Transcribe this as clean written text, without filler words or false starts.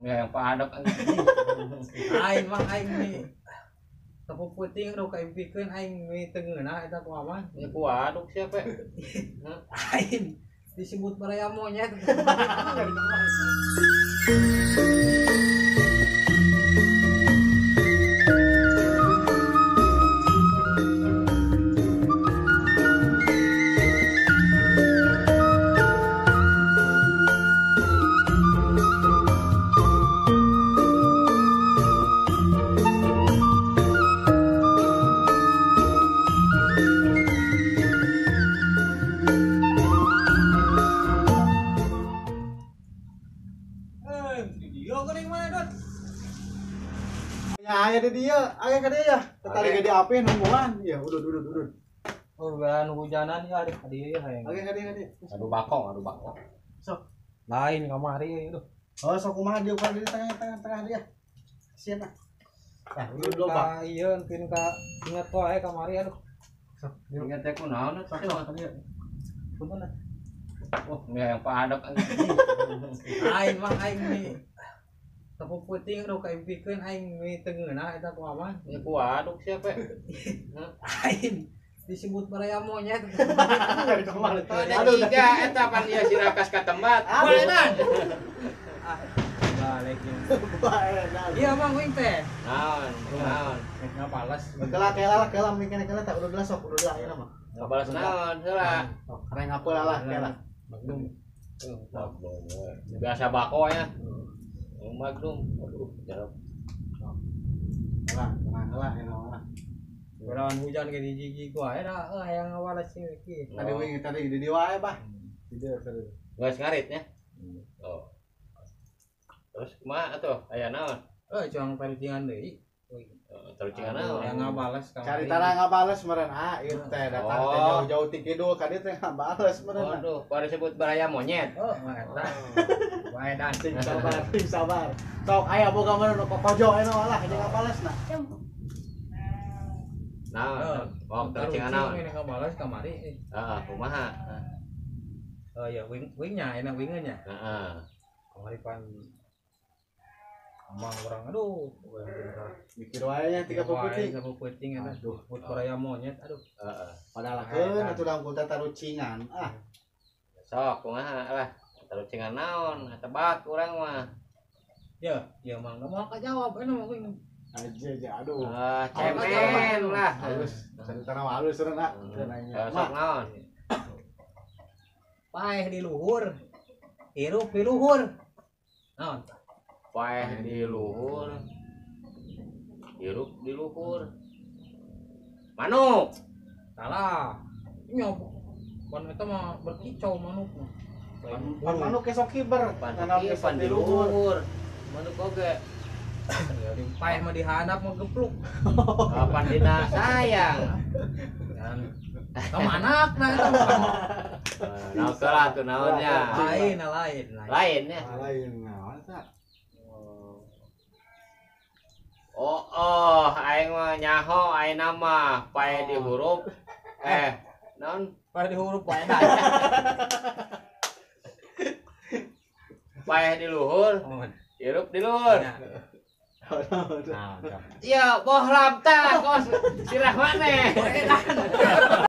Ya yang paadok aing mah aing nih. Tepung puting aduh kaimpikeun aing mi teu ngeunah eta kumaha mah. Ya kuaduk siapa? Aing disebut baraya monyet. Ya aya di dieu, aya ka dieu ya. Tadi gede api nungguan. Ya udah udah. Oh, bahan hujanan ya aduh ka dieu ya hayang. Aya ka dieu ka dieu. Aduh bako, aduh bako. Sok. Lain kamari aduh. Oh, sok kumaha dieu ka di tengah-tengah dia. Siap ah. Nah, udah loba. Ieu pin ka inget wae kamari aduh. Sok, inget teh kunaon sok ka dieu. Punten ah. Oh, ya yang paadok aing mah aing nih. Tepung puting aduh kaimpikeun aing mi teu ngeunah eta kumaha mah. Ya kuaduk siapa? Aing disebut baraya monyet. Aduh tiga eta pan ieu sirakas ka tempat. Baedan. Ah, balik. Baedan. Iya mang wing teh. Naon, naon. Ngapales. Kela kela kela mikirna kela tak udah sok udah ayeuna mah. Ngapales naon heula. Keren ngapeul lah kela. Magnum. Magnum. Biasa bako ya. Magnum, aduh, jarap. Lah, tenang lah, enak lah. Berawan hujan ke di gigi gua, dah, hayang ngawales sih iki. Tadi wing tadi di dieu wae, bah. Di dieu tadi. Geus ngarit nya. Oh. Terus kumaha atuh? Aya naon? Cuang perucingan deui. Terucingan naon? Hayang ngabales kamari. Cari tanah ngabales meureun ah, ieu teh datang teh jauh-jauh ti kidul ka dieu teh ngabales meureun. Aduh, baru disebut baraya monyet. Oh, eta. Baedan sing sabar, sing sabar. Sok aya boga meureun nu kokojo aya lah jeung ngabales na. Nah, oh terucingan naon? Ini ngabales kamari. Heeh, kumaha? Oh ya wing wingnya enak wingennya. Heeh. Kamari pan amang urang aduh, mikir wae nya tiga puting. Tiga puting eta. Aduh, put baraya monyet aduh. Heeh. Padahal keun atuh dangkul teh tarucingan. Ah. Sok kumaha lah. Tarucingan naon, tebak urang mah. Ya, ya mang moal kajawab eta mah wing. Aja aja aduh. Ah, cemen lah. Halus, cerita nama halus urang ah. Sok naon? Paeh di luhur. Hirup di luhur. Naon? Paeh di luhur. Hirup di luhur. Manuk. Salah. Nyob. Pan eta mah berkicau manuk mah. Pan manuk esok kiber, pan di luhur. Manuk oge. Paeh mah dihandap mah gepluk. Pan dina sayang. Ka manakna eta mah. Naon salah tuh naonnya? Lain, lain. Lain ya. Lain naon tah? Oh, oh, aing mah nyaho aing nama paeh di huruf naon? Paeh di huruf paeh. Paeh di luhur. Hirup di luhur. Iya, bohlam tah kos sirah maneh.